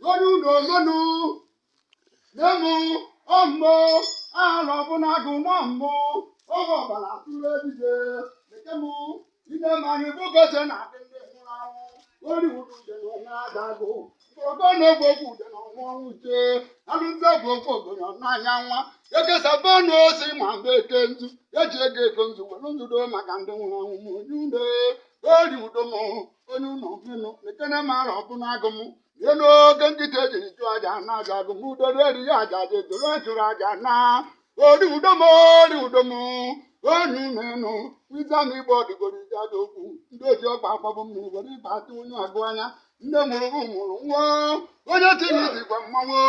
Onye ụlọ omenu nemu ọmbụ alọ ọbụna agụ nọ mbụ oge ọbara atụrụ ebije leke mụ ine manyị bụgote na adị ndị nwụrụ anwụ ori udu ude na onye aja agụ mgbọrọgwụ na-egbu okwu ude na ọnwụ ọnwụ ute alụnze bụ okwu ogonye n'anya nwa ekesaba na osi ma mgbe eke nzu eji ego ego nzu were nzudo maka ndị nwụrụ anwụ ma onye ude ori udo m onye ụlọ mmenụ lekene mara ọbụna agụ m ihe n'oge nkịta ejiri chụọ aja na aja agụ m udo erighị aja aja edoro chụrụ aja na ori udo m ori udo m onye ụlọ enu wiza m igbo ọdịgoro ije aja okwu ndị oji ọgba agbabụ mmiri were ịba atụ onye agụ anya nne mụrụ m mụrụ nwa onye tiri izigwa mmanwụ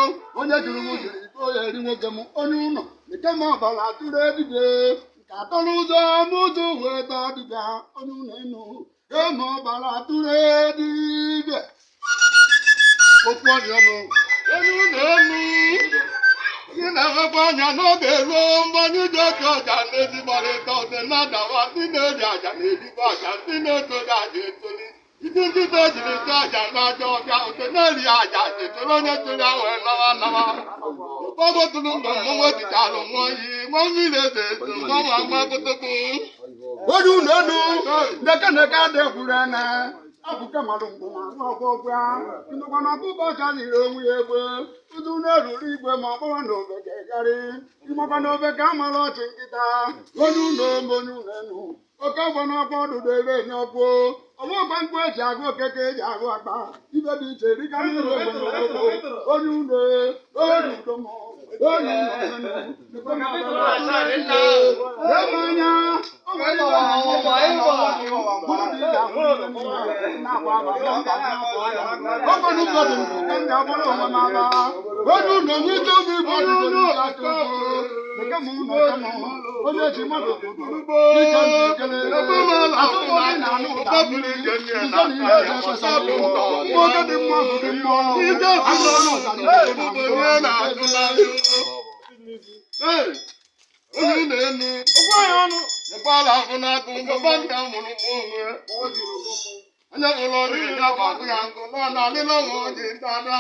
onye jụrụ m jụrụ iko ya eri nwoke m onye ụlọ nke m ọbara atụrụ edide nke atọ n'ụzọ m ụzọ wee taa dibịa onye ụlọ enu eme ọbara atụrụ edide Okwu ọnya nụ. Elu na elu. Ndị na-enwekwa anya n'oge ruo mgbe anyị ji otu ọja na-ezigbarịta ọdị na-adawa ndị na-eri aja na-erikwa aja ndị na-etoli aja etoli. Ndị nkịta ejiri chụọ aja n'aja ọbịa ote na-eri aja etoro onye chụrụ ya wee nawa nawa. Ụfọdụ tụrụ mgbe mmọnwụ etichara nwa oyi nwa mmiri eze ezo nwa nwa nwa kụtụkụ. Onye ụlọ elu neke neke adị ekwuru ene abụke mmadụ mgbe na anụ ọgwụ ịnụkwa na ọkụkọ chaziri onwe ya egbe ụzụ na-eruru igwe ma ọ bụrụ na oveke garị ịmakwa na oveke amara ọchị nkịta onye ụlọ elu onye ụlọ elu oke ọgbọ n'ọkwa ọdụdụ ere enye ọkụ ọgbọgba mkpu eji agụ okeke eji agụ akpa ibe dị iche dịka mmiri ogbe na okoko onye ụlọ onye udo m onye ụlọ elu lekwe m ọbara lee m anya o nwere onye ji mmadụ nwoke dị mma bụ dị mma Onye na-enu ụgbọala ahụ na-agụ ngọba nna mụrụ m onwe onye bụrụ ọrụ ya bụ agụ ya nkụ nọ na alịla nwa oge dada.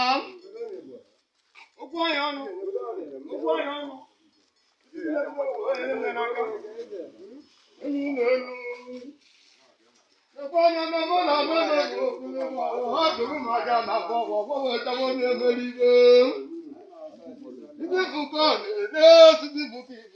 Onye na-enu anya na mụ na mụ na ha tụrụ m aja na afọ ọgbọ wee chọwa onye emere ibe.